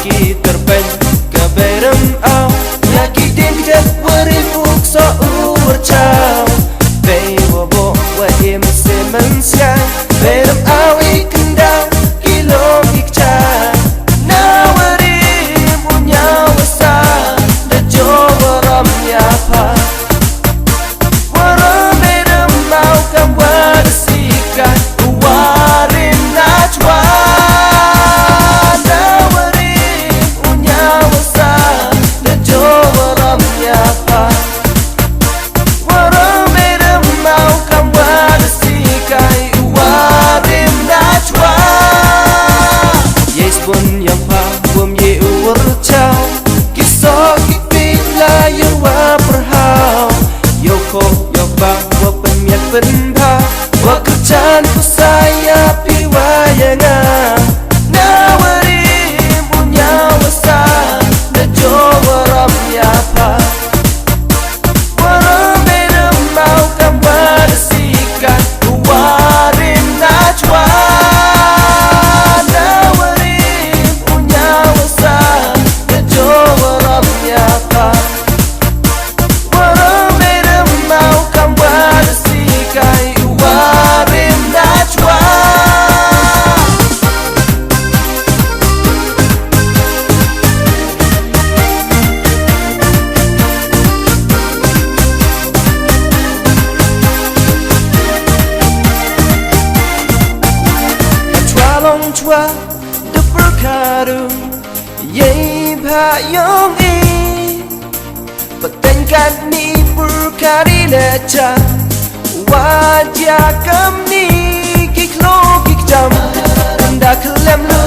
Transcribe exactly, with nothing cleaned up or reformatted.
Ki tyrpeng ka bei rem au, ya ki ding kjat wari uk so u war chau. Bei wa bo wa im se men siang, bei rem au i kendau, ki long ki kjat. Na wari mu nyau wa sa, da jo wa ram ya pa. Warom bedem mau kam wada sikai, warim na chwa. Na warim u nyau wa sa, da jo warom ya pa. Warom bedem mau kam wada sikai, warim na chwa. Yes bun yang pa, bum ye u war chau. Ki so ki pit la ya wa pyrhau. Yoh ko yoh ba, wa pynmiat pynbha, wa kyrchan ku sa ya phi wa ya nga. Na warim u nyau wa sa, na jo warom ya pa. Warom bedem mau kam wada sikai, warim na chwa. Na warim u nyau wa sa, na jo warom ya pa. Warom bedem mau kam wada sikai, warim na chwa. Chwa long chwa, da pyrkhat u, yei bha yong i. Pateng kat ni pyrkhat i le cha. Wa ya kam ni ki khloo ki kjam. Nda khlem lu